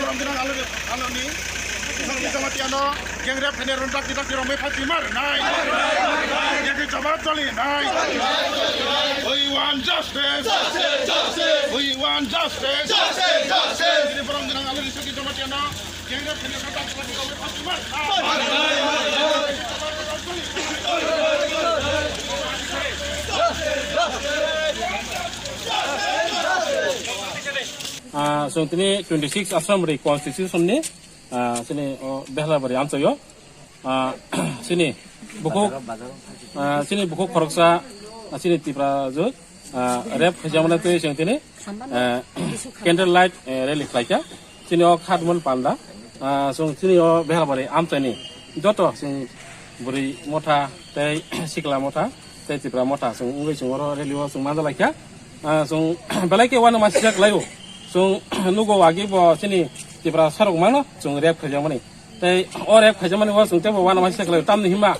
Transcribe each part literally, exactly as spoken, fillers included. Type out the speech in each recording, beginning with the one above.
Borok gwnang aloni, aloni Jamatia no gang rape khainai rok dakti dakti romwi phatima rwnai. Yakni jawab doli nai. We want justice. We want justice. Borok gwnang aloni Jamatia no. Ah, chwng tini twenty six Assam ri constitution ni, ah, chini o Behlabari amchaio, ah, chini bukhuk, ah, chini bukhuk khoroksa, ah, chini Tipra jwk, ah, rape khaijakmani twi chwng tini, ah, candle light, eh, rally khlaikha. Chini o khatmon panda, ah, chwng chini o Behlabari amchaini joto chini bwrwi motha tei sikla motha tei Tipra motha chwng wngwi chwng oro rally o chwng manjalaikha. Ah, chwng belai khe uanama sijak laio. Chwng nugo agi bo chini Tipra sarok mano chwng rape khaijakmani. Tei o rape khaijakmani o chwng teibo uanama sijak laio. Tamni himba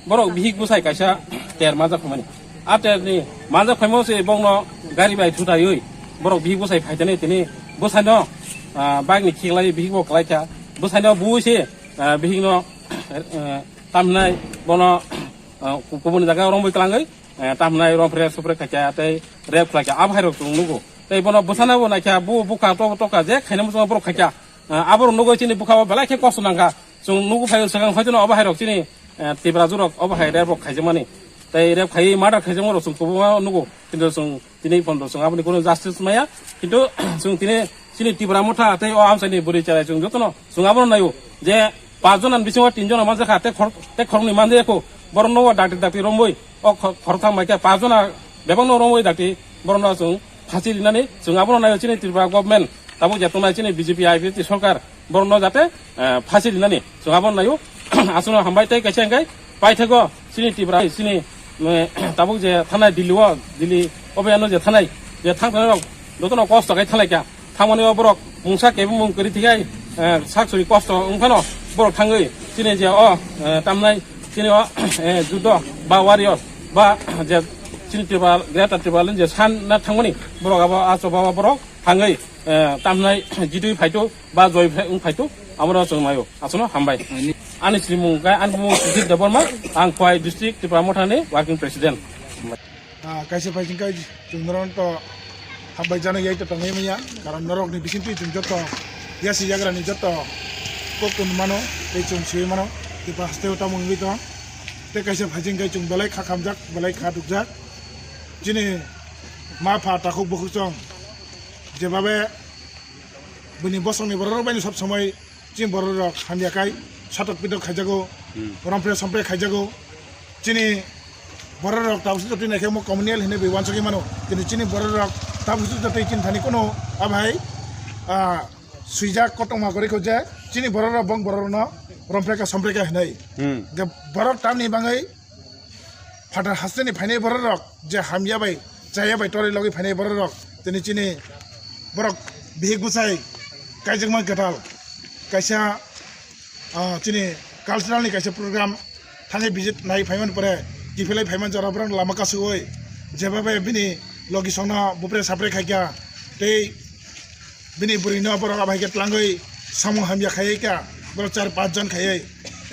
borok bihik bwsai kaisa ter manjak phaimani. A ter ni manjak phaimo se bokno gari bai thutaiwi borok bihik bwsai phaitani tini bwsaino, ah, bike ni khiklai bihik bo kwlaikha. Bwsaino bui se, ah, bihik no, eh, tamhinai bono, ah, kubuni jaga romwi kwlangwi, eh, tamhinai rompre supre khaikha tei rape khlaikha. Abo hai rok chwng nugo. Tei bono bwsano bo naikha, bo bukha to toka je khaina muchungo borok khaikha. Ah, aborok nugwi chini bwkhao belai khe kosto nangkha. Chwng nugo phai swkang hoi tono obo hai rok chini, eh, Tipra jwk rok obo hai rape rok khaijakmani. Tei rape khaiwi murder khaijakma rok chwng kubuma nugo. Kintu chwng tini pondo chwng aboni kuno justice maya. Kintu chwng tini chini Tipra motha tei o amchaini bwrwi cherai chwng jotono chwng abono naio je pas jona ni bisingo tin jona manjakha tei khor-, tei khoroknwi manjakha. Borok nogo dakti dakti romwi o khor-, khoroktham bai khe pas jona bebakno romwi dakti borokno chwng phasi rinani chwng abono naio chini Tripura government. Tabuk je tongnai chini B J P I P F T sorkar borokno jate, eh, phasi rinani chwng abono naio. Aswkno hambai tei kaisa hwnkhe paithakgo chini Tripura chini, eh, tabuk je thanai Delhi o, Delhi obo ano je thanai, je thang thanai rok jotono kosto khe thanglai kha. Thangmani o borok mungsa kebengmung kwrwi thikhai, eh, sak suri kosto wngphano borok thangwi chini je o, eh, tamnai chini o, eh, judo ba warrior ba je chini Tripura, Greater Tripura je san na thangmani borok abo aso baba borok thangwi, eh, tamnai jitwi phaitu ba joi phai-, wng phaitu, abono chwng naio. Aswkno hambai. Ani srimung khe, ani bumung Sujit Debbarma, ang Khowai District Tipra Mothani Working President. Ah, kaisa phai sing kai chwng norok to hambai jana yai to tongwi manya, karon norok ni bising twi chwng joto yasi yagra ni joto kok kun mano, tei chwng sui mano, tei ba haste o tamo wngwi tong. Tei kaisa phai sing kai chwng belai kha khamjak, belai kha dukjak. Chini ma pha takhuk bukhuk chwng jebabe bini bosongni borok rok bai sob somoi chini borok rok hamya kai satok pitok khaijago, hmm, rompre sompre khaijago. Chini borok rok tabuk sujak twi naikhe omo communal hinwi bai uansugwi mano. Kintu chini borok rok tabuk sujak twi chini thani kuno abai, ah, swijak kotorma kwrwi kho je chini borok rok bong borok rokno rompre ka sompre ka hinwi. Hmm. Hwnkhe borok tamni bagwi phatar hasteni phainai borok rok je hamya bai chaya bai toroi logwi phainai borok rok tini chini borok bihik bwsai kaijakma kwtal kaisa, ah, chini cultural ni kaisa program thangwi visit nai phaimani pore kiphilai phaimani jora borok lama kasugwi jebabe bini logi songno bupre sapre khaikha tei bini bwrwino borok abai khe tlangwi samung hamya khaiwi kha, borok char panch jon khaiwi.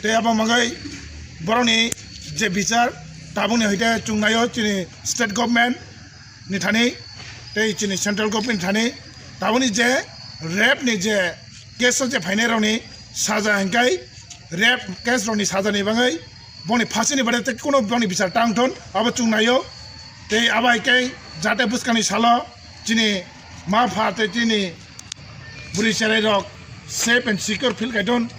Tei abo mangwi borokni je bichar tabukni hoite chwngnaio chini state government ni thani tei chini central government ni thani tabukni je rape ni je case o je phainai rokni saja hwnkhe rape case rokni sajani bagwi boni phasini bade tei kuno boni bichar tang thon abo chwngnaio. Tei abai khe jate bwskangni salo chini ma pha tei chini bwrwi cherai rok safe and secure feel kaiton.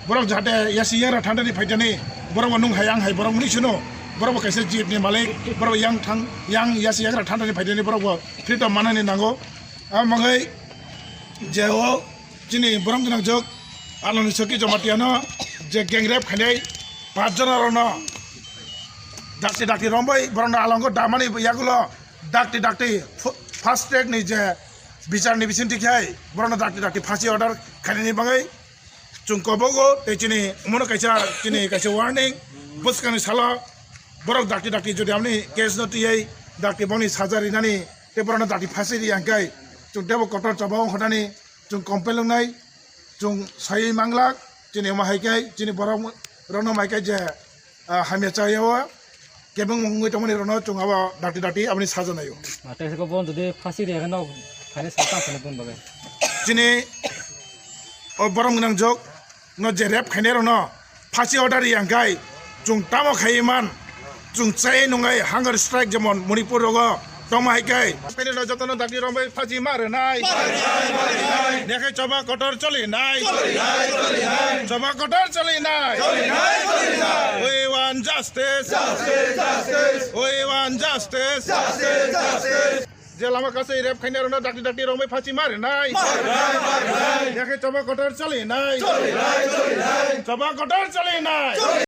Borok jate yasi yangra thandani phaitani borok bo nung hai ang hai borok muni sino borok bo kaisa jeep ni malik borok yang thang yang yasi yangra thandani phaitani borok bo freedom manani nango. Amangwi je o chini borok gwnang jok aloni soki Jamatia no je gang rape khainai pach jona rok no dakti dakti rombai borok no alongo damani yagulo dakti dakti fu-, fast track ni je Bicharni bisingtwi khai borokno dakti dakti phasi order khainani bagwi chwng kobogo tei chini omono kaisa, chini kaisa warning. Bwskangni salo borok dakti dakti jodi amni case no tiyai dakti boni saja rinani tei borokno dakti phasi riya hwnkhe chwng teibo kotor choba ongkha nani chwng complain wngnai. Chwng saiwi manglak, chini omo hai khe, chini borok rokno mai khe je, ah, hamya chaya o, kebeng wngwi tongmani rokno chwng abo dakti dakti aboni saja naio. Tei siko bo jodi phasi riya khe no khainai sal tang phano boni bagwi. Chini o borom gwnang jok no je rape khainai rokno phasi order riya hwnkhe, chwng tamo khaiwi man, chwng chai nungai hunger strike jemon Manipur rogo tongma hai khe. Phainai no jotono dakti rombai phasi ma rwnai. Nekhe choba kotor choli nai. Choba kotor choli nai. We want justice. We want justice. Je lama kasai rape khainai rokno dakti dakti rombai phasi ma rwnai. Nekhe choba kotor choli nai. Choba kotor choli nai.